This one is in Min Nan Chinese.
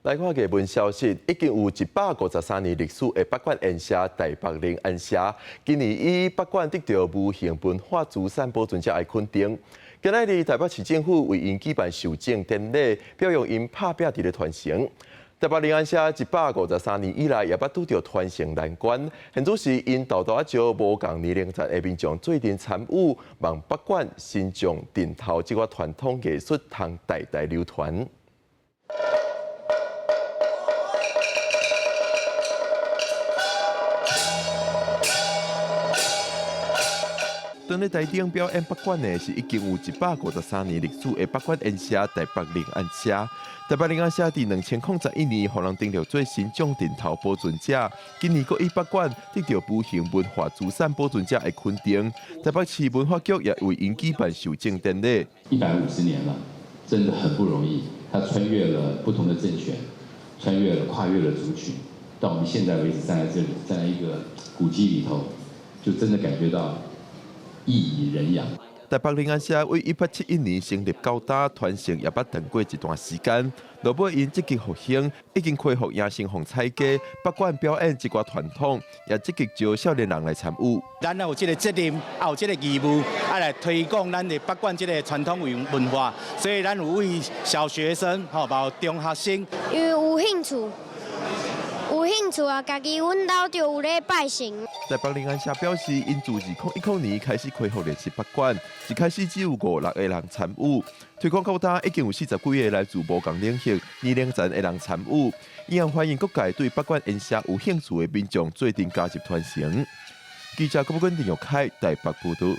來看藝文消息，已經有153年歷史的北管煙社台北靈安社，今年以北管得著無形文化資產保存者的肯定。今仔日台北市政府為𪜶舉辦授獎典禮，表揚𪜶拍拚佇咧傳承。台北靈安社153年以來，也捌拄著傳承難關，現此時𪜶沓沓仔招無仝年齡層的民眾做陣參與，望北管神將陣頭這個傳統藝術通代代流傳。當咧台頂表演北管的是已經有153年歷史的北管煙社台北靈安社。台北靈安社佇2011年，予人登錄做神將陣頭保存者，今年閣以北管得著無形文化資產保存者的肯定。台北市文化局也為𪜶舉辦授獎典禮。150年了，真的很不容易。他穿越了不同的政權，穿越了跨越了族群，到我們現在為止站在這裡，站在一個古蹟裡頭，就真的感覺到意以人養。台北靈安社為1871年成立到今，傳承也捌斷過一段時間。落尾𪜶積極復興，已經恢復迎神鳳彩家北管表演這寡傳統，也積極招少年人來參與。咱也有這個責任，也有這個義務，愛來推廣咱的北管這個傳統文化。所以咱有為小學生，吼，包括中學生，因為有興趣。有興趣啊！家己阮兜就有咧拜神。台北靈安社表示，𪜶自2010年開始恢復練習北管，一開始只有五六個人參與，推廣到今已經有40幾個來自無仝領域、年齡層的人參與。𪜶也歡迎各界對北管煙社有興趣的民眾做陣加入傳承。記者郭寶君、陳玉凱台北報導。